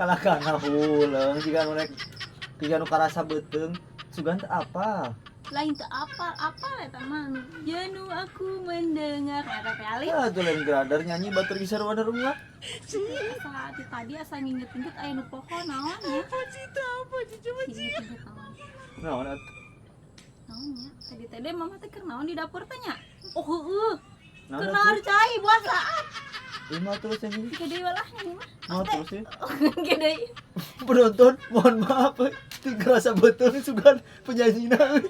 Kalah ka ngahuleng jiga nu rek, jiga nu karasa beuteung sugan teu apal. Lain teu apal, apal eta mah nu jenuh aku mendengar eta teh ali. Ah, tuh lain grader nyanyi batur bisa warna rumah. Asa ti tadi asa nginget-inget aya nu poho naon nya. Apa sih itu? Apa sih? Coba sih. Inget-inget naon. Naon atuh? Naon nya? Tadi teh deh mama teh keur naon di dapur teh nya? Oh heueuh. Naon Keur atuh? nawar cai puasa. Ih, mah terus anjing. Gede walah nyanyi mah. Mau terus ya. Gede. Penonton, mohon maaf, teu kerasa betul sugan penyanyina euy.